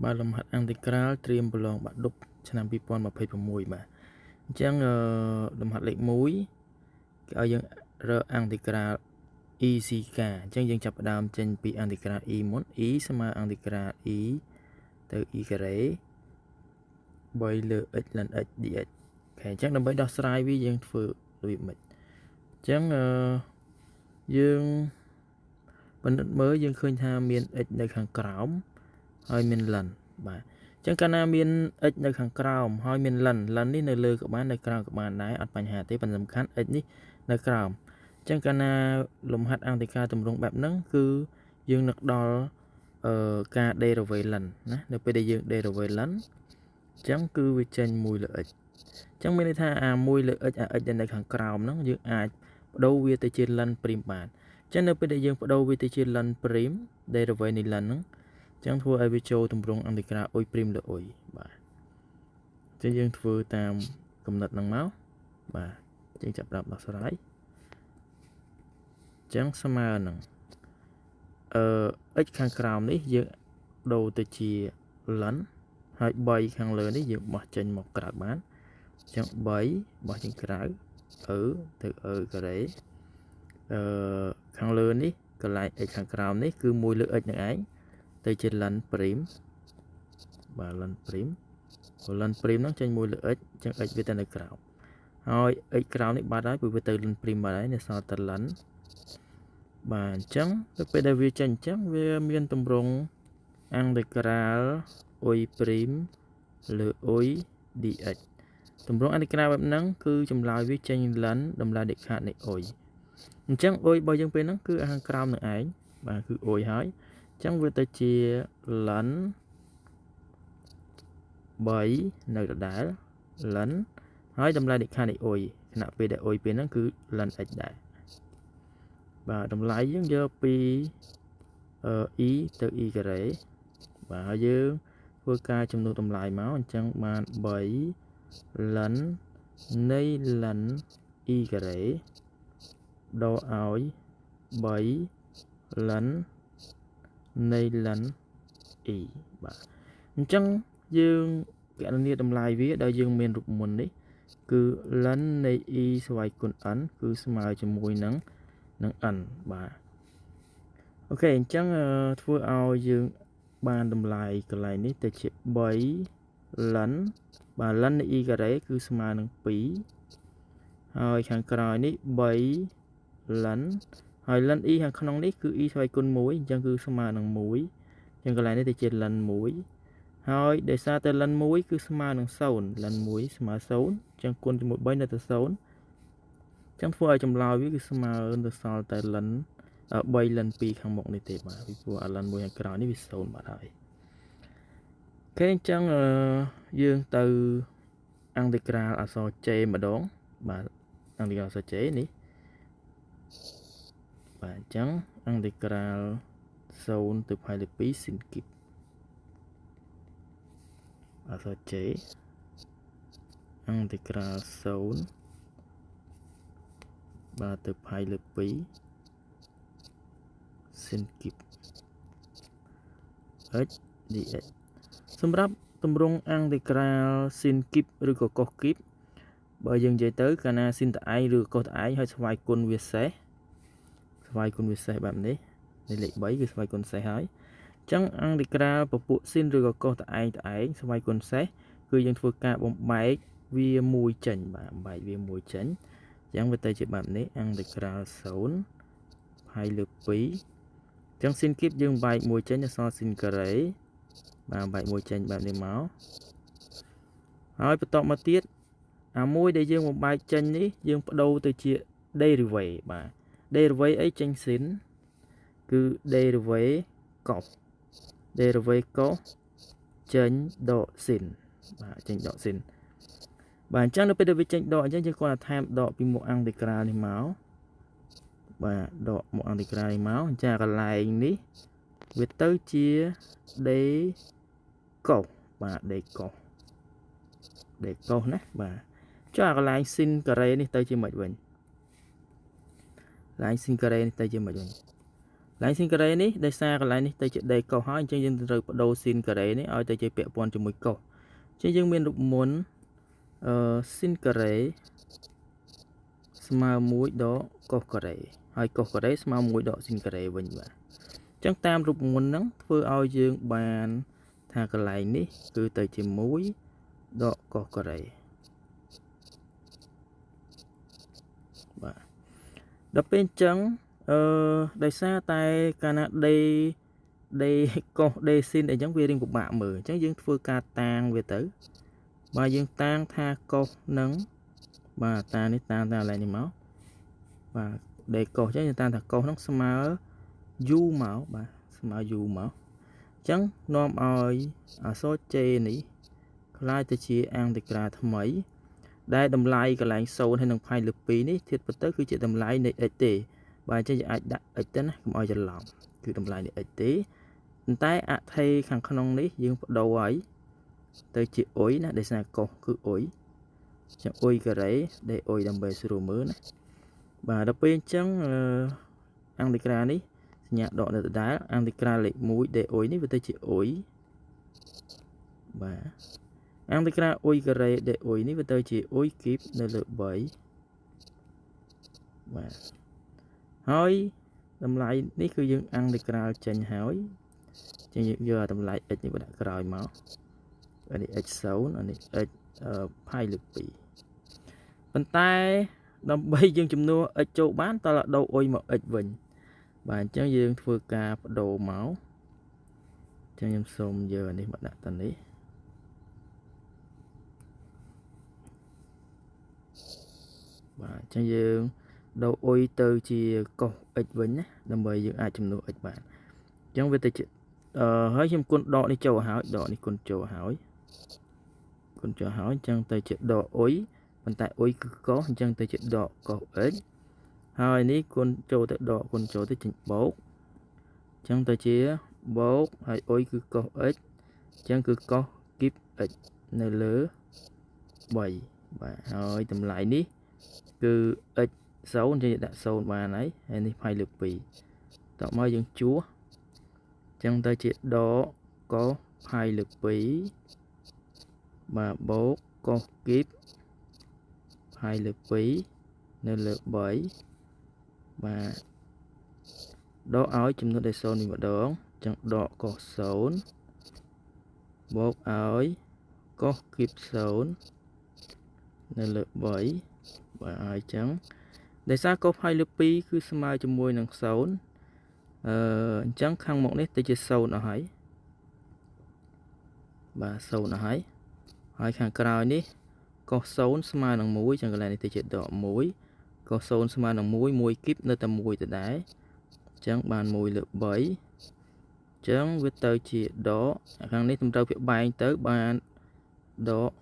បាទលំហាត់អាំងតេក្រាលត្រៀមប្រឡងបាក់ឌុបឆ្នាំ2026បាទអញ្ចឹងលំហាត់លេខ1គេឲ្យយើងរកអាំងតេក្រាល ECK អញ្ចឹងយើងចាប់ផ្ដើមចេញពីអាំងតេក្រាល E មុន E ស្មើអាំងតេក្រាល E ទៅ E ការ៉េ3លើ x ln x dx។ OK អញ្ចឹងដើម្បីដោះស្រាយវាយើងធ្វើរបៀបម៉េច?អញ្ចឹងអឺយើងពិនិត្យមើលយើងឃើញថាមាន x នៅខាងក្រោមហើយមាន ln បាទអញ្ចឹងកាលណាមាន x នៅខាងក្រោមហើយមាន ln ln នេះនៅលើក៏បាននៅក្រោមក៏បានដែរអត់បញ្ហាទេប៉ុន្តែសំខាន់ x នេះនៅក្រោមអញ្ចឹងកាលណាលំហាត់អាំងតេក្រាលទម្រង់បែបហ្នឹងគឺយើងនឹកដល់អឺការ derivative ln ណា។នៅពេលដែលយើង derivative ln អញ្ចឹងគឺវាចេញ1លើ x។ អញ្ចឹងមានន័យថាអា1លើ x អា x ដែលនៅខាងក្រោមហ្នឹងយើងអាចបដូរវាទៅជា ln prime បានអញ្ចឹងនៅពេលដែលយើងបដូរវាទៅជា ln prime derivative នៃ ln ហ្នឹងអញ្ចឹងធ្វើឲ្យវាចូលទម្រង់អាំងតេក្រាល u prime លើ u បាទអញ្ចឹងយើងធ្វើតាមកំណត់ហ្នឹងមកបាទយើងចាប់ផ្ដើមដោះស្រាយអញ្ចឹងស្មើនឹងអឺ x ខាងក្រោមនេះយើងដូរទៅជា ln ហើយ3ខាងលើនេះយើងបោះចេញមកក្រៅបានអញ្ចឹង3បោះចេញក្រៅ e ទៅ e ការ៉េអឺខាងលើនេះកន្លែង x ខាងក្រោមនេះគឺ1លើ x នឹងឯងទៅជា ln prime បាទ ln prime ព្រោះ ln prime ហ្នឹងចេញ1លើ x អញ្ចឹង x វាទៅនៅក្រោមហើយ x ក្រោមនេះបាត់ហើយព្រោះវាទៅ ln prime បាត់ហើយនៅសល់តែ ln បាទអញ្ចឹងទៅពេលដែលវាចេញអញ្ចឹងវាមានទម្រង់អាំងតេក្រាល u prime លើ u dx។ ទម្រង់អាំងតេក្រាលបែបហ្នឹងគឺចម្លើយវាចេញ ln តម្លៃដាច់ខាតនៃ u។ អញ្ចឹង u របស់យើងពេលហ្នឹងគឺខាងក្រោមនឹងឯងបាទគឺ u ហើយអញ្ចឹងវាទៅជា ln 3នៅដដែល ln ហើយតម្លៃដាច់ខាតនៃ u ខណៈពេលដែល u ពេលហ្នឹងគឺ ln x ដែរបាទតម្លៃយើងយកពី e ទៅ e ការ៉េបាទហើយយើងធ្វើការចំនួនតម្លៃមកអញ្ចឹងបាន3 ln នៃ ln e ការ៉េដកឲ្យ3 ln នៃ ln e បាទអញ្ចឹងយើងគណនាតម្លៃវាដោយយើងមានរូបមន្តនេះគឺ ln នៃ e ស្វ័យគុណ n គឺស្មើជាមួយនឹង n បាទ OK អញ្ចឹងធ្វើឲ្យយើងបានតម្លៃកន្លែងនេះទៅជា3 ln បាទ ln នៃ e ការ៉េគឺស្មើនឹង2ហើយខាងក្រោយនេះ3 ln ហើយ ln e ខាងក្នុងនេះគឺ e ស្វ័យគុណ1អញ្ចឹងគឺស្មើនឹង1អញ្ចឹងកន្លែងនេះទៅជា ln 1ហើយដោយសារតែ ln 1គឺស្មើនឹង0 ln 1ស្មើ0អញ្ចឹងគុណជាមួយ3នៅតែ0អញ្ចឹងធ្វើឲ្យចម្លើយវាគឺស្មើទៅសល់តែ ln 3 ln 2ខាងមុខនេះទេបាទពីព្រោះអា ln 1ខាងក្រោយនេះវា0បាត់ហើយ OK អញ្ចឹងយើងទៅអាំងតេក្រាលអក្សរ J ម្ដងបាទអាំងតេក្រាលអក្សរ J នេះបាទអញ្ចឹងអាំងតេក្រាល0ទៅផាយលើ2 sin គីបអក្សរ J អាំងតេក្រាល0បាទទៅផាយលើ2 sin គីប x dx។ សម្រាប់ទម្រង់អាំងតេក្រាល sin គីបឬក៏ cos គីបបើយើងនិយាយទៅកាលណា sin តឯងឬ cos តឯងហើយស្វ័យគុណវាសេះស្វ័យគុណវាសេះបែបនេះនេះលេខ3គឺស្វ័យគុណសេះហើយអញ្ចឹងអាំងតេក្រាលពពួក sin ឬក៏ cos តឯងតឯងស្វ័យគុណសេះគឺយើងធ្វើការបំបែកវាមួយចេញបាទបំបែកវាមួយចេញអញ្ចឹងវាទៅជាបែបនេះអាំងតេក្រាល0ផាយលើ2អញ្ចឹង sin គីបយើងបែកមួយចេញអសល់ sin ការ៉េបាទបែកមួយចេញបែបនេះមកហើយបន្តមកទៀតអាមួយដែលយើងបំបែកចេញនេះយើងបដូរទៅជា derivative បាទ derivative អីចេញ sin គឺ derivative cos derivative cos ចេញដក sin បាទចេញដក sin បាទអញ្ចឹងនៅពេលដែលវាចេញដកអញ្ចឹងយើងគ្រាន់តែថែមដកពីមុខអាំងតេក្រាលនេះមកបាទដកមុខអាំងតេក្រាលនេះមកអញ្ចឹងកន្លែងនេះវាទៅជា d cos បាទ d cos d cos ណាបាទចុះអាកន្លែង sin ការ៉េនេះទៅជាម៉េចវិញ?កន្លែង sin ការ៉េនេះទៅជាម៉េចវិញ? កន្លែង sin ការ៉េនេះដោយសារកន្លែងនេះទៅជា d កុសហើយអញ្ចឹងយើងត្រូវបដូរ sin ការ៉េនេះឲ្យទៅជាពាក់ព័ន្ធជាមួយកុសអញ្ចឹងយើងមានរូបមន្តអឺ sin ការ៉េស្មើ1ដកកុសការ៉េហើយកុសការ៉េស្មើ1ដក sin ការ៉េវិញបាទអញ្ចឹងតាមរូបមន្តហ្នឹងធ្វើឲ្យយើងបានថាកន្លែងនេះគឺទៅជា1ដកកុសការ៉េបាទដល់ពេលអញ្ចឹងអឺដោយសារតែកាលណា d d កុស d sin អីចឹងវារៀងពិបាកមើលអញ្ចឹងយើងធ្វើការតាងវាទៅបាទយើងតាងថាកុសនឹងបាទតានេះតាងតាកន្លែងនេះមកបាទ d កុសអញ្ចឹងយើងតាងថាកុសហ្នឹងស្មើ u មកបាទស្មើ u មកអញ្ចឹងនាំឲ្យអក្សរ j នេះក្លាយទៅជាអង់តិក្រាលថ្មីដែលតម្លៃកន្លែង0ហើយនិងផាយលើ2នេះធៀបទៅគឺជាតម្លៃនៃ x ទេបាទអញ្ចឹងយើងអាចដាក់ x ទៅណាកុំឲ្យច្រឡំគឺតម្លៃនៃ x ទេប៉ុន្តែអថេខាងក្នុងនេះយើងបដូរឲ្យទៅជាអុយណាដោយសារកុសគឺអុយចឹងអុយការ៉េដេអុយដើម្បីស្រួលមើលណាបាទដល់ពេលអញ្ចឹងអង់តិក្រានេះសញ្ញាដកនៅដដែលអង់តិក្រាលេខ1ដេអុយនេះវាទៅជាអុយបាទអង់តិក្រាអុយការ៉េដេអុយនេះវាទៅជាអុយគីបនៅលើ3បាទហើយតម្លៃនេះគឺយើងអង់តិក្រាលចេញហើយចឹងយើងយកតម្លៃ x នេះមកដាក់ក្រោយមកអានេះ x 0អានេះ x ផាយលើ2ប៉ុន្តែដើម្បីយើងជំនួស x ចូលបានតើដូរអុយមក x វិញបាទអញ្ចឹងយើងធ្វើការបដូរមកអញ្ចឹងខ្ញុំសូមយកអានេះមកដាក់តានេះបាទអញ្ចឹងយើងដូរអុយទៅជាកុស x វិញណាដើម្បីយើងអាចជំនួស x បានអញ្ចឹងវាទៅជាអឺហើយខ្ញុំគុណដកនេះចូលហើយដកនេះគុណចូលហើយគុណចូលហើយអញ្ចឹងទៅជាដកអុយប៉ុន្តែអុយគឺកុសអញ្ចឹងទៅជាដកកុស x ហើយនេះគុណចូលទៅដកគុណចូលទៅចេញបូកអញ្ចឹងទៅជាបូកហើយអុយគឺកុស x អញ្ចឹងគឺកុសគីប x នៅលើ3បាទហើយតម្លៃនេះគឺ x 0អញ្ចឹងយើងដាក់0បានហើយហើយនេះផាយលើ2តោះមកយើងជួសអញ្ចឹងទៅជាដកកុសផាយលើ2បាទបូកកុសគីបផាយលើ2នៅលើ3បាទដកឲ្យចំនួនដែល0នេះម្ដងអញ្ចឹងដកកុស0បូកឲ្យកុសគីប0នៅលើ3បាទហើយអញ្ចឹងដោយសារកុសផាយលើ2គឺស្មើជាមួយនឹង0អឺអញ្ចឹងខាងមុខនេះទៅជា0អស់ហើយបាទ0អស់ហើយហើយខាងក្រោយនេះកុស0ស្មើនឹង1អញ្ចឹងកន្លែងនេះទៅជាដក1កុស0ស្មើនឹង1 1គីបនៅតែ1ដដែលអញ្ចឹងបាន1លើ3អញ្ចឹងវាទៅជាដកខាងនេះតម្រូវវាបែងទៅបានដក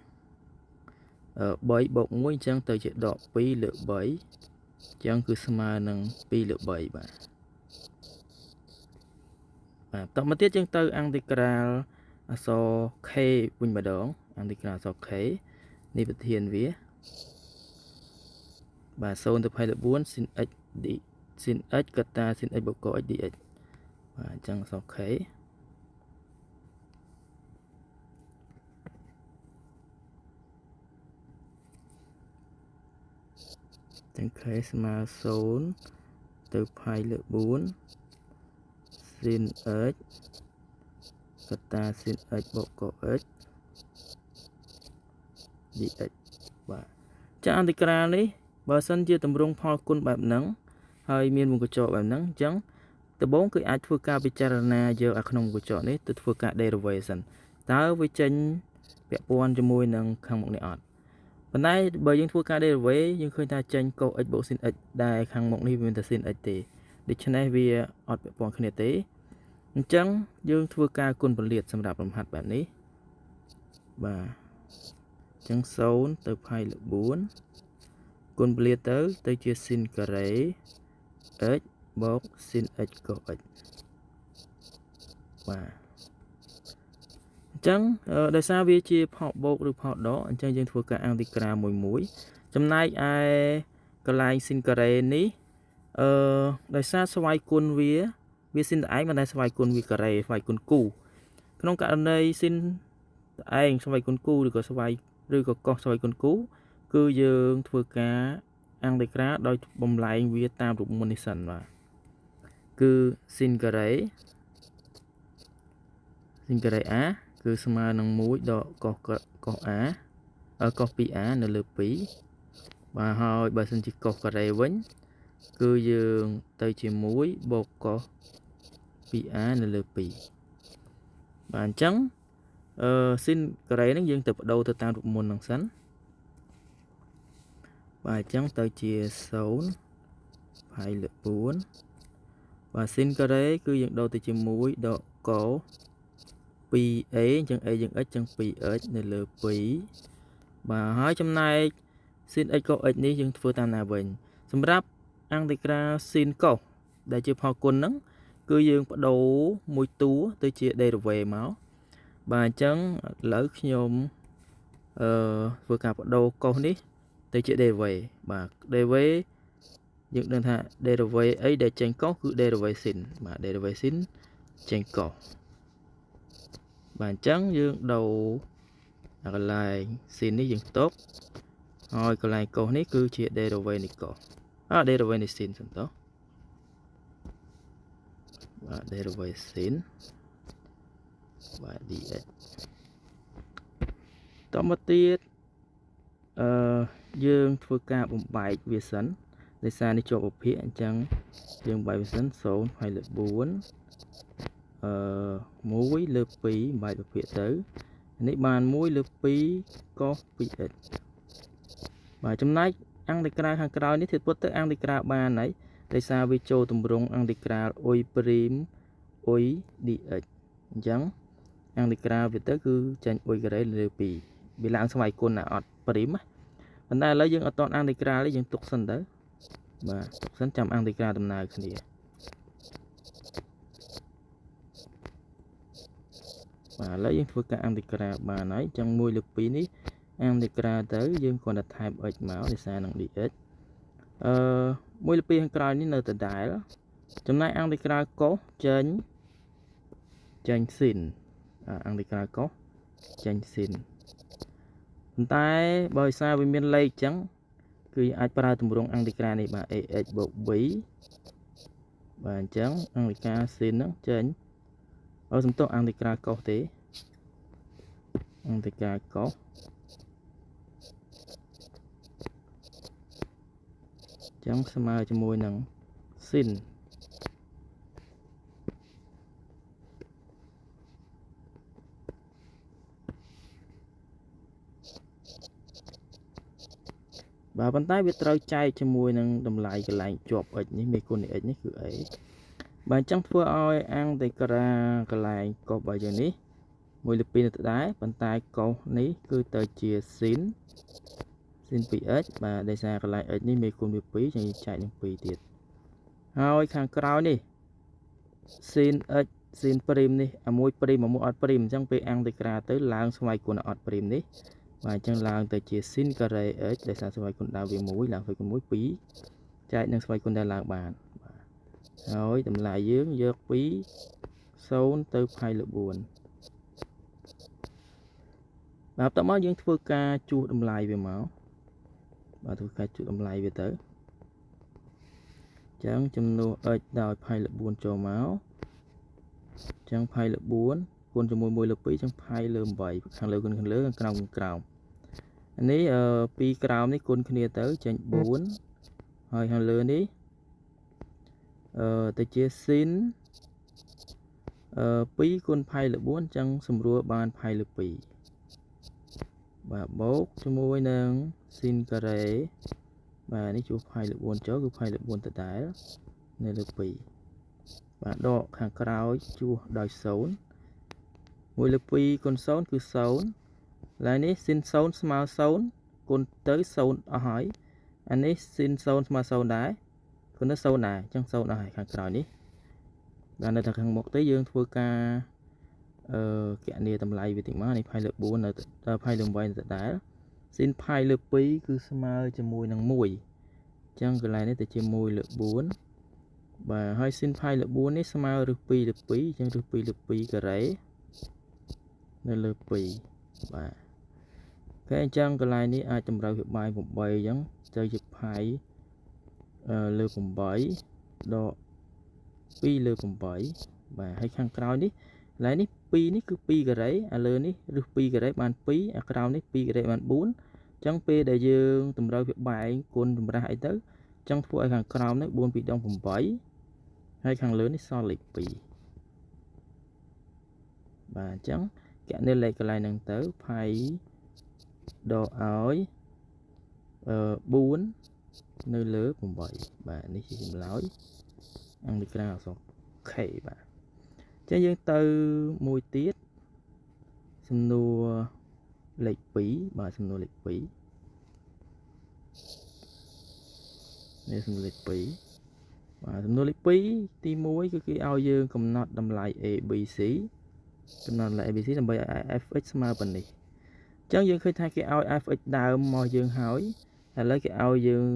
3បូក1អញ្ចឹងទៅជាដក2លើ3អញ្ចឹងគឺស្មើនឹង2លើ3បាទបាទតមកទៀតយើងទៅអង់តិក្រាលអក្សរ k វិញម្ដងអង់តិក្រាលអក្សរ k នេះប្រធានវាបាទ0ទៅផាយលើ4 sin x d sin x កតា sin x បូក x dx បាទអញ្ចឹងអក្សរ k ទាំង k ស្មើ0ទៅផាយលើ4 sin x កតា sin x បូក x dx បាទចាអន្តក្រាលនេះបើសិនជាតម្រង់ផលគុណបែបហ្នឹងហើយមានវងកញ្ចក់បែបហ្នឹងអញ្ចឹងដំបូងគឺអាចធ្វើការពិចារណាយកអាក្នុងវងកញ្ចក់នេះទៅធ្វើការ derivation តើវាចេញពាក់ព័ន្ធជាមួយនឹងខាងមុខនេះអត់ប៉ុន្តែបើយើងធ្វើការ derivate យើងឃើញថាចេញកុស x បូក sin x ដែលខាងមុខនេះវាមានតែ sin x ទេដូច្នេះវាអត់ពាក់ព័ន្ធគ្នាទេអញ្ចឹងយើងធ្វើការគុណពលាតសម្រាប់លំហាត់បែបនេះបាទអញ្ចឹង0ទៅផាយលើ4គុណពលាតទៅទៅជា sin ការ៉េ x បូក sin x កុស x បាទអញ្ចឹងដោយសារវាជាផលបូកឬផលដកអញ្ចឹងយើងធ្វើការអង់តិក្រាលមួយមួយចំណែកឯកន្លែង sin ការ៉េនេះអឺដោយសារស្វ័យគុណវា វាស៊ីនតែឯងមិនដែលស្វ័យគុណវាការ៉េស្វ័យគុណគូក្នុងករណីស៊ីនតែឯងស្វ័យគុណគូឬក៏ស្វ័យឬក៏កុសស្វ័យគុណគូគឺយើងធ្វើការអាំងតេក្រាលដោយបំលែងវាតាមរូបមន្តនេះសិនបាទគឺស៊ីនការ៉េស៊ីនការ៉េ a គឺស្មើនឹង1ដកកុសកុស a កុស 2a នៅលើ2បាទហើយបើសិនជាកុសការ៉េវិញគឺយើងទៅជា1បូកកុស 2a នៅលើ2បាទអញ្ចឹងស៊ីនការ៉េហ្នឹងយើងទៅបដូរទៅតាមរូបមន្តហ្នឹងសិនបាទអញ្ចឹងទៅជា0ផាយលើ4បាទស៊ីនការ៉េគឺយើងដូរទៅជា1ដកក 2a អញ្ចឹង a យើង x អញ្ចឹង 2x នៅលើ2បាទហើយចំណែកស៊ីន x កុស x នេះយើងធ្វើតាមណាវិញសម្រាប់អាំងតេក្រាលស៊ីនកុសដែលជាផលគុណហ្នឹងគឺយើងបដូរមួយតួទៅជា derivative មកបាទអញ្ចឹងឥឡូវខ្ញុំធ្វើការបដូរកុសនេះទៅជា derivative បាទ derivative យើងដឹងថា derivative អីដែលចេញកុសគឺ derivative sin បាទ derivative sin ចេញកុសបាទអញ្ចឹងយើងដូរកន្លែង sin នេះយើងទុកហើយកន្លែងកុសនេះគឺជា derivative នៃកុស derivative នៃ sin សំទោសបាទ derivative sin បាទ dx តមកទៀតយើងធ្វើការបំបែកវាសិនដោយសារនេះជាប់វិភាគអញ្ចឹងយើងបែកវាសិន0ហើយលើ4 1លើ2បែកវិភាគទៅនេះបាន1លើ2កុស 2x បាទចំណែកអាំងតេក្រាលខាងក្រោយនេះធៀបពុតទៅអាំងតេក្រាលបានហើយដោយសារវាចូលទម្រង់អាំងតេក្រាល u ព្រីម u dx អញ្ចឹងអាំងតេក្រាលវាទៅគឺចេញ u ការ៉េលើ2វាឡើងស្វ័យគុណណាអត់ព្រីមណាប៉ុន្តែឥឡូវយើងអត់តអាំងតេក្រាលទេយើងទុកសិនទៅបាទទុកសិនចាំអាំងតេក្រាលដំណើរគ្នាបាទឥឡូវយើងធ្វើការអាំងតេក្រាលបានហើយអញ្ចឹង1លើ2នេះអាំងតេក្រាលទៅយើងគ្រាន់តែថែម x មកដោយសារនឹង dx 1លើ2ខាងក្រោយនេះនៅដដែលចំណែកអាំងតេក្រាលកុសចេញស៊ីនអាំងតេក្រាលកុសចេញស៊ីនប៉ុន្តែបើដោយសារវាមានលេខអញ្ចឹងគឺអាចប្រើទម្រង់អាំងតេក្រាលនេះបាទ ax បូក b បាទអញ្ចឹងអាំងតេក្រាលស៊ីនហ្នឹងចេញសំទោសអាំងតេក្រាលកុសទេអាំងតេក្រាលកុសចឹងស្មើជាមួយនឹងស៊ីនបាទប៉ុន្តែវាត្រូវចែកជាមួយនឹងតម្លៃកន្លែងជាប់ x នេះមេគុណនៃ x នេះគឺ a បាទអញ្ចឹងធ្វើឲ្យអាំងតេក្រាលកន្លែងកុសរបស់យើងនេះ1លើ2នៅដដែលប៉ុន្តែកុសនេះគឺទៅជាស៊ីន 2x បាទដោយសារកន្លែង x នេះមេគុណវា2ចឹងចែកនឹង2ទៀតហើយខាងក្រោយនេះស៊ីន x ស៊ីនព្រីមនេះអាមួយព្រីមមួយអត់ព្រីមអញ្ចឹងពេលអាំងតេក្រាលទៅឡើងស្វ័យគុណអត់ព្រីមនេះបាទអញ្ចឹងឡើងទៅជាស៊ីនការ៉េ x ដោយសារស្វ័យគុណដើមវា1ឡើងស្វ័យគុណ1 2ចែកនឹងស្វ័យគុណដែលឡើងបានបាទហើយតម្លៃយើងយកពី0ទៅផាយលើ4បាទបន្ទាប់មកយើងធ្វើការជួសតម្លៃវាមកបាទធ្វើការជួសតម្លៃវាទៅអញ្ចឹងចំនួន x ដោយផាយលើ4ចូលមកអញ្ចឹងផាយលើ4គុណជាមួយ1លើ2អញ្ចឹងផាយលើ8ខាងលើគុណខាងលើខាងក្រោមគុណក្រោមនេះពីក្រោមនេះគុណគ្នាទៅចេញ4ហើយខាងលើនេះទៅជាស៊ីន2គុណផាយលើ4អញ្ចឹងសម្រួលបានផាយលើ2បាទបូកជាមួយនឹងស៊ីនការ៉េបាទនេះជួសផាយលើ4ចូលគឺផាយលើ4ដដែលនៅលើ2បាទដកខាងក្រោយជួសដោយ0 1លើ2គុណ0គឺ0ឡើយនេះស៊ីន0ស្មើ0គុណទៅ0អស់ហើយអានេះស៊ីន0ស្មើ0ដែរគុណទៅ0ដែរអញ្ចឹង0អស់ហើយខាងក្រោយនេះបាទនៅតែខាងមុខទេយើងធ្វើការគណនាតម្លៃវាតិចមកនេះផាយលើ4នៅផាយលើ8នៅដដែលស៊ីនផាយលើ2គឺស្មើជាមួយនឹង1អញ្ចឹងកន្លែងនេះទៅជា1លើ4 បាទហើយ sin ផាយលើ4នេះស្មើឬ2លើ2អញ្ចឹងឬ2លើ2ការ៉េនៅលើ2បាទគេអញ្ចឹងកន្លែងនេះអាចតម្រូវវាបាយ8អញ្ចឹងទៅជាផាយលើ8ដក2លើ8បាទហើយខាងក្រោយនេះកន្លែងនេះ2នេះគឺ2ការ៉េអាលើនេះឬ2ការ៉េបាន2អាក្រោមនេះ2ការ៉េបាន4អញ្ចឹងពេលដែលយើងតម្រូវវាបែងគុណចម្រាស់អីទៅអញ្ចឹងធ្វើឲ្យខាងក្រោមនេះ4 2ដង8ហើយខាងលើនេះសល់លេខ2បាទអញ្ចឹងកណិលេខកន្លែងហ្នឹងទៅផៃដកឲ្យ4នៅលើ8បាទនេះជាចម្លើយអង់គ្លេសអក្សរ K បាទអញ្ចឹងយើងទៅមួយទៀតសំណួរលេខ2បាទសំណួរលេខ2នេះសំណួរលេខ2បាទសំណួរលេខ2ទី1គឺគេឲ្យយើងកំណត់តម្លៃ A B C កំណត់តម្លៃ A B C ដើម្បីឲ្យ fx ស្មើប៉ុណ្នេះអញ្ចឹងយើងឃើញថាគេឲ្យ fx ដើមមកយើងហើយឥឡូវគេឲ្យយើង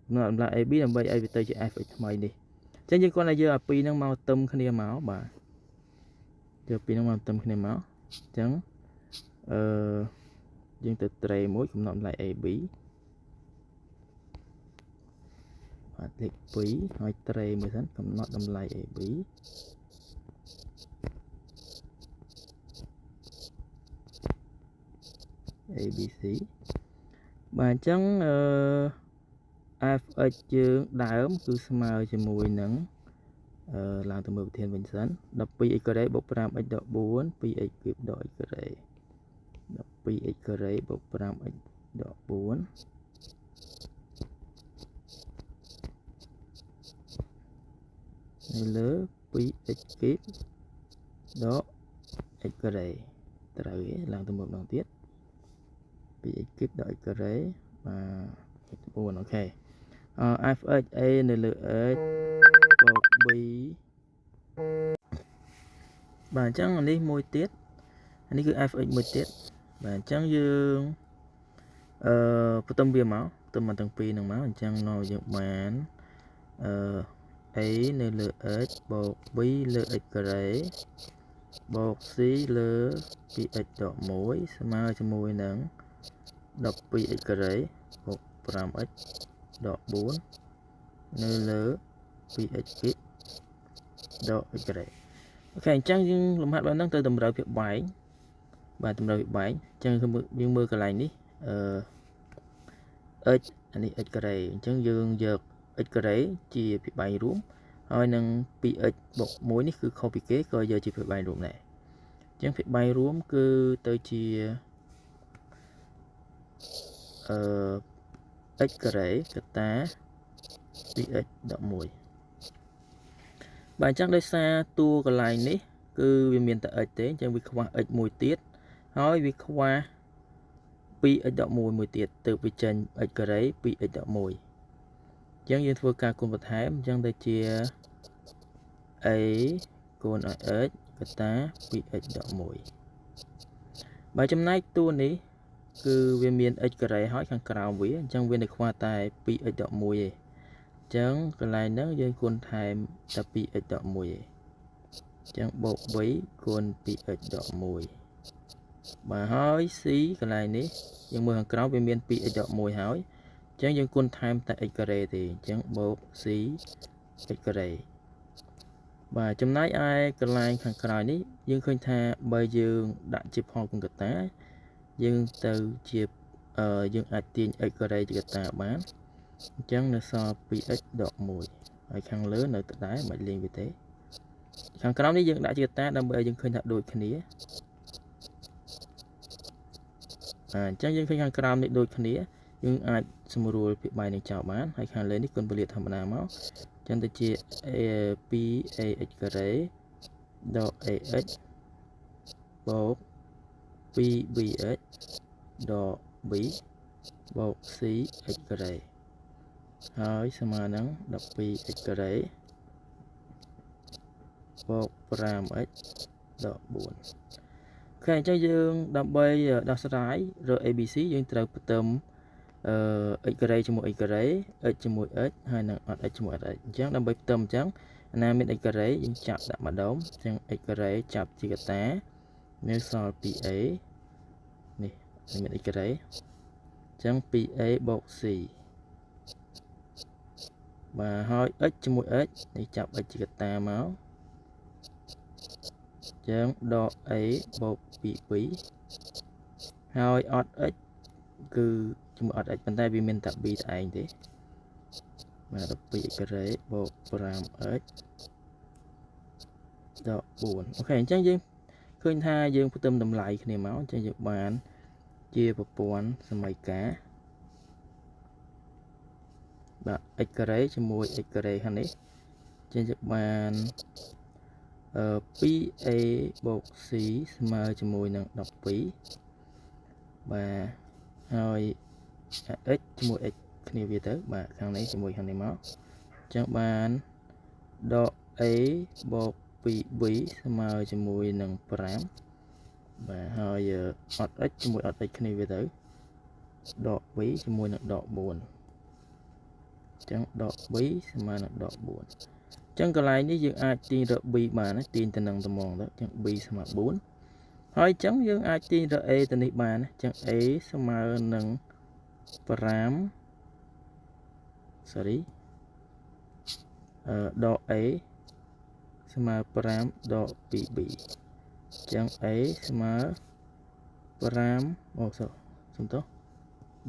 កំណត់តម្លៃ AB ដើម្បីឲ្យវាទៅជា fx ថ្មីនេះអញ្ចឹងយើងគ្រាន់តែយកអាពីរហ្នឹងមកទឹមគ្នាមកបាទយកពីរហ្នឹងមកទឹមគ្នាមកអញ្ចឹងអឺយើងទៅត្រេមួយកំណត់តម្លៃ AB បាទលេខ2ហើយត្រេមួយសិនកំណត់តម្លៃ AB ABC បាទអញ្ចឹងអឺ fx យើងដើមគឺស្មើជាមួយនឹងអឺឡើងទៅមើលប្រធានវិញសិន 12x ការ៉េបូក 5x ដក4 2x គូបដក x ការ៉េ 12x ការ៉េបូក 5x ដក4នៅលើ 2x គូបដក x ការ៉េត្រូវទេឡើងទៅមើលម្ដងទៀត 2x គូបដក x ការ៉េបាទ4អូខេ fx a នៅលើ x បូក b បាទអញ្ចឹងនេះមួយទៀតនេះគឺ fx មួយទៀតបាទអញ្ចឹងយើងអឺផ្ទឹមវាមកផ្ទឹមមកទាំងពីរហ្នឹងមកអញ្ចឹងនៅយើងបានអឺ a នៅលើ x បូក b លើ x ការ៉េបូក c លើ 2x ដក1ស្មើជាមួយនឹង 12x ការ៉េបូក 5x ដក4នៅលើ 2x គូបដក x ការ៉េអូខេអញ្ចឹងយើងលំហាត់បែបហ្នឹងទៅតម្រូវភាពបែងបាទតម្រូវភាពបែងអញ្ចឹងយើងមើលកន្លែងនេះអឺ x អានេះ x ការ៉េអញ្ចឹងយើងយក x ការ៉េជាភាពបែងរួមហើយនឹង 2x បូក1នេះគឺខុសពីគេក៏យកជាភាពបែងរួមដែរអញ្ចឹងភាពបែងរួមគឺទៅជាអឺ x ការ៉េកតា 2x ដក1បាទអញ្ចឹងដោយសារតួកន្លែងនេះគឺវាមានតែ x ទេអញ្ចឹងវាខ្វះ x មួយទៀតហើយវាខ្វះ 2x ដក1មួយទៀតទើបវាចេញ x ការ៉េ 2x ដក1អញ្ចឹងយើងធ្វើការគុណបន្ថែមអញ្ចឹងទៅជា a គុណឲ្យ x កតា 2x ដក1បើចំណែកតួនេះគឺវាមាន x ការ៉េហើយខាងក្រោមវាអញ្ចឹងវានៅខ្វះតែ 2x ដក1ឯងអញ្ចឹងកន្លែងហ្នឹងយើងគុណថែមតែ 2x ដក1ឯងអញ្ចឹងបូក3គុណ 2x ដក1បាទហើយ c កន្លែងនេះយើងមើលខាងក្រោមវាមាន 2x ដក1ហើយអញ្ចឹងយើងគុណថែមតែ x ការ៉េទេអញ្ចឹងបូក c x ការ៉េបាទចំណែកឯកន្លែងខាងក្រោយនេះយើងឃើញថាបើយើងដាក់ជាផលគុណកតាយើងទៅជាយើងអាចទាញ x ការ៉េជាកតាបានអញ្ចឹងនៅសល់ 2x ដក1ហើយខាងលើនៅដដែលមិនលេងវាទេខាងក្រោមនេះយើងដាក់ជាកតាដើម្បីឲ្យយើងឃើញថាដូចគ្នាអញ្ចឹងយើងឃើញខាងក្រោមនេះដូចគ្នាយើងអាចសម្រួលភាគបែងនឹងចោលបានហើយខាងលើនេះគុណពលាធម្មតាមកអញ្ចឹងទៅជា 2ax ការ៉េដក ax បូក 2bx ដក b បូក cx ការ៉េហើយស្មើនឹង 12x ការ៉េបូក 5x ដក4អូខេអញ្ចឹងយើងដើម្បីដោះស្រាយរក ABC យើងត្រូវផ្ទឹម អឺ x ការ៉េជាមួយ x ការ៉េ x ជាមួយ x ហើយនឹងអត់ x ជាមួយអត់ x អញ្ចឹងដើម្បីផ្ទឹមអញ្ចឹងណាមាន x ការ៉េយើងចាប់ដាក់ម្ដុំអញ្ចឹង x ការ៉េចាប់ជាកតានៅសល់ 2a នេះមាន x ការ៉េអញ្ចឹង 2a បូក c បាទហើយ x ជាមួយ x នេះចាប់ x ជាកតាមកចឹងដក a បូក 2b ហើយអត់ x គឺជាមួយអត់ x ប៉ុន្តែវាមានតែ b តែឯងទេបាទ 12x ការ៉េបូក 5x ដក4 OK អញ្ចឹងយើងឃើញថាយើងផ្ទឹមតម្លៃគ្នាមកអញ្ចឹងយើងបានជាប្រព័ន្ធសមីការបាទ x ការ៉េជាមួយ x ការ៉េខាងនេះអញ្ចឹងយើងបានអឺ 2a បូក c ស្មើជាមួយនឹង12បាទហើយ x ជាមួយ x គ្នាវាទៅបាទខាងនេះជាមួយខាងនេះមកអញ្ចឹងបានដក a បូក 2b ស្មើជាមួយនឹង5បាទហើយអត់ x ជាមួយអត់ x គ្នាវាទៅដក b ជាមួយនឹងដក4អញ្ចឹងដក b ស្មើនឹងដក4អញ្ចឹងកន្លែងនេះយើងអាចទាញរក b បានណាទាញទៅនឹងត្មងទៅអញ្ចឹង b ស្មើ4ហើយអញ្ចឹងយើងអាចទាញរក a ទៅនេះបានណាអញ្ចឹង a ស្មើនឹង5 sorry អឺដក a ស្មើ5ដក 2b អញ្ចឹង a ស្មើ5អូសុំទោស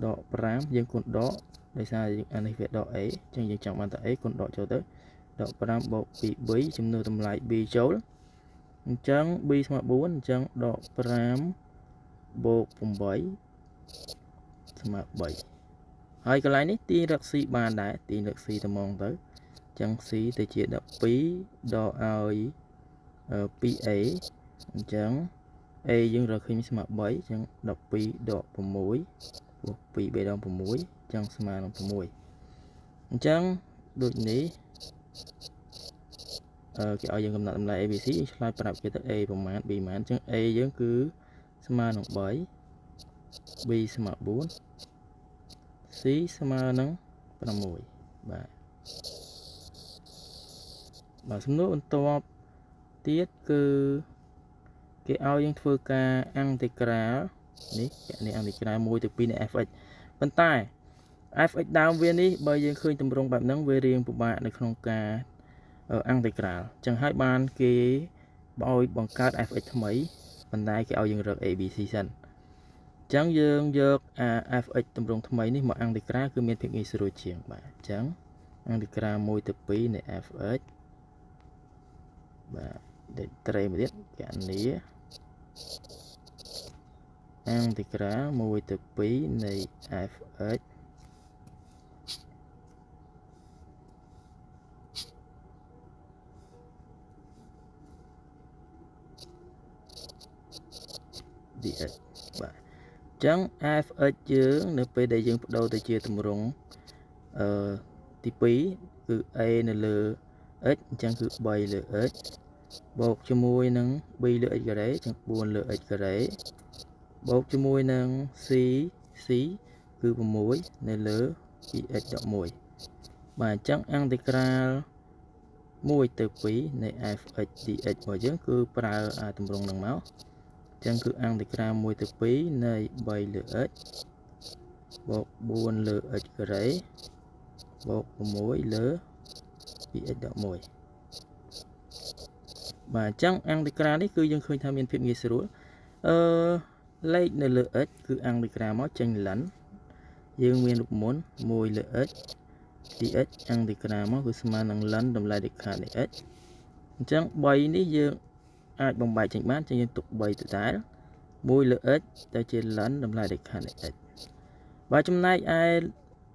ដក5យើងគុណដកដោយសារអានេះវាដក a អញ្ចឹងយើងចង់បានតែ a គុណដកចូលទៅដក5បូក 2b ចំនួនតម្លៃ b ចូលអញ្ចឹង b ស្មើ4អញ្ចឹងដក5បូក8ស្មើ3ហើយកន្លែងនេះទាញរក c បានដែរទាញរក c ត្មងទៅអញ្ចឹង c ទៅជា12ដកឲ្យ 2a អញ្ចឹង a យើងរកឃើញស្មើ3អញ្ចឹង12ដក6ព្រោះ2 3ដង6អញ្ចឹងស្មើនឹង6អញ្ចឹងដូចនេះអឺគេឲ្យយើងកំណត់តម្លៃ ABC យើងឆ្លើយប្រាប់គេទៅ A ប្រមាណ B ប្រមាណអញ្ចឹង A យើងគឺស្មើនឹង3 B ស្មើ4 C ស្មើនឹង6បាទបាទសំណួរបន្ទាប់ទៀតគឺគេឲ្យយើងធ្វើការអាំងតេក្រាលនេះកនេះអាំងតេក្រាល1ទៅ2នៃ fx ប៉ុន្តែ fx ដើមវានេះបើយើងឃើញទម្រង់បែបហ្នឹងវារៀងពិបាកនៅក្នុងការអាំងតេក្រាលអញ្ចឹងហើយបានគេឲ្យបង្កើត fx ថ្មីប៉ុន្តែគេឲ្យយើងរក abc សិនអញ្ចឹងយើងយកអា fx ទម្រង់ថ្មីនេះមកអាំងតេក្រាលគឺមានភាពងាយស្រួលជាងបាទអញ្ចឹងអាំងតេក្រាល1ទៅ2នៃ fx បាទដេកត្រេមួយទៀតកណនីអាំងតេក្រាល1ទៅ2នៃ fx dx បាទអញ្ចឹង fx យើងនៅពេលដែលយើងបដូរទៅជាទម្រង់អឺទី2គឺ a នៅលើ x អញ្ចឹងគឺ3លើ x បូកជាមួយនឹង b លើ x ការ៉េអញ្ចឹង4លើ x ការ៉េបូកជាមួយនឹង c c គឺ6នៅលើ 2x ដក1បាទអញ្ចឹងអាំងតេក្រាល1ទៅ2នៃ fx dx របស់យើងគឺប្រើអាទម្រង់នឹងមកអញ្ចឹងគឺអាំងតេក្រាល1ទៅ2នៃ3លើ x បូក4លើ x ការ៉េបូក6លើ 2x ដក1បាទអញ្ចឹងអាំងតេក្រាលនេះគឺយើងឃើញថាមានភាពងាយស្រួលអឺលេខនៅលើ x គឺអាំងតេក្រាលមកចេញ ln យើងមានរូបមន្ត1លើ x dx អាំងតេក្រាលមកគឺស្មើនឹង ln តម្លៃដាច់ខាតនៃ x អញ្ចឹង3នេះយើងអាចបំបែកចេញបានចឹងយើងទុក3ទៅដែល1លើ x ទៅជា ln តម្លៃដាច់ខាតនៃ x បើចំណែកឯ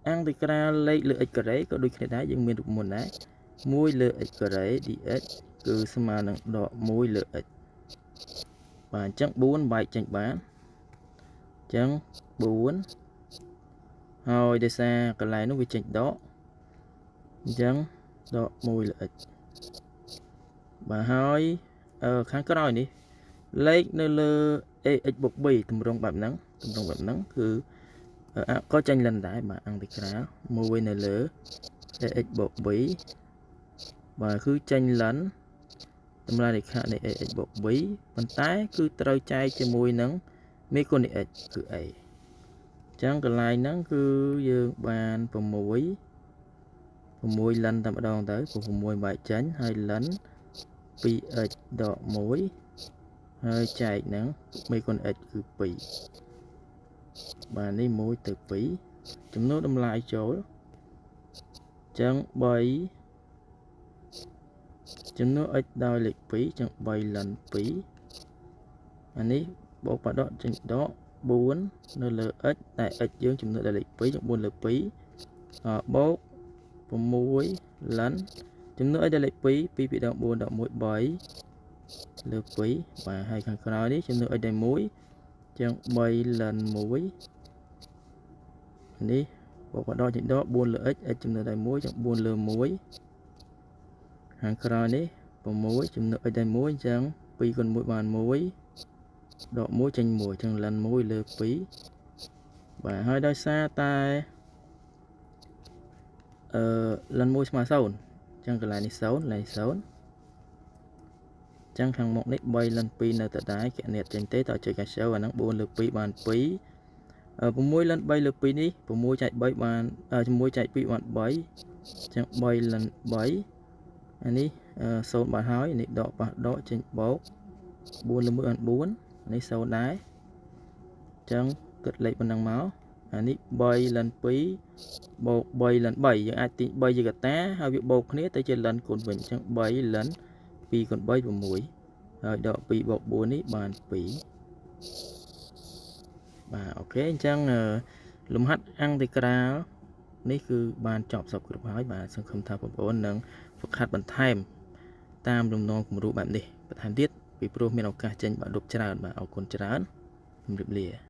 អាំងតេក្រាលលេខលើ x ការ៉េក៏ដូចគ្នាដែរយើងមានរូបមន្តដែរ1លើ x ការ៉េ dx គឺស្មើនឹងដក1លើ x បាទអញ្ចឹង4បែកចេញបានអញ្ចឹង4ហើយដោយសារកន្លែងនោះវាចេញដកអញ្ចឹងដក1លើ x បាទហើយខាងក្រោយនេះលេខនៅលើ ax បូក b ទម្រង់បែបហ្នឹងទម្រង់បែបហ្នឹងគឺ ក៏ចេញ ln ដែរបាទអង់តិក្រាល1នៅលើ ax បូក b បាទគឺចេញ ln តម្លៃលេខនៃ ax បូក b ប៉ុន្តែគឺត្រូវចែកជាមួយនឹងមេគុណនៃ x គឺ a អញ្ចឹងកន្លែងហ្នឹងគឺយើងបាន6 6 ln តែម្ដងទៅព្រោះ6បែកចេញហើយ ln 2x ដក1ហើយចែកនឹងមេគុណ x គឺ2បាទនេះ1ទៅ2ចំនួនតម្លៃចូលអញ្ចឹង3ចំនួន x ដោយលេខ2ចឹង3 ln 2អានេះបូកបដកចេញដក4នៅលើ x តែ x យើងចំនួនដោយលេខ2ចឹង4លើ2បូក6 ln ចំនួន x ដោយលេខ2 2 2ដង4ដក1 3លើ2បាទហើយខាងក្រោយនេះចំនួន x ដោយ1ចឹង3 ln 1នេះបូកបដកចេញដក4លើ x x ចំនួនដោយ1ចឹង4លើ1ខាងក្រោយនេះ6ចំនួន x ដោយ1អញ្ចឹង2គុណ1បាន1ដក1ចេញ1អញ្ចឹង ln 1លើ2បាទហើយដោយសារតែអឺ ln 1ស្មើ0អញ្ចឹងកន្លែងនេះ0កន្លែង0អញ្ចឹងខាងមុខនេះ3 ln 2នៅតដែរគណនាចេញទេតើចុចកាសអាហ្នឹង4លើ2បាន2 6 ln 3លើ2នេះ6ចែក3បាន6ចែក2បាន3អញ្ចឹង3 ln 3អានេះ0បានហើយនេះដកប៉ះដកចេញបូក4លើ1បាន4នេះ0ដែរអញ្ចឹងគិតលេខប៉ុណ្ណឹងមកអានេះ3 ln 2បូក3 ln 3យើងអាចទាញ3ជាកតាហើយវាបូកគ្នាទៅជា ln គុណវិញអញ្ចឹង3 ln 2គុណ3 6ហើយដក2បូក4នេះបាន2បាទ OK អញ្ចឹងលំហាត់អង់តិក្រាលនេះគឺបានចប់សពគ្រប់ហើយបាទសង្ឃឹមថាបងប្អូននឹងហ្វឹកហាត់បន្ថែមតាមលំនាំគំរូបែបនេះបន្ថែមទៀតពីព្រោះមានឱកាសចេញបាក់ឌុបច្រើនបាទអរគុណច្រើនជម្រាបលា។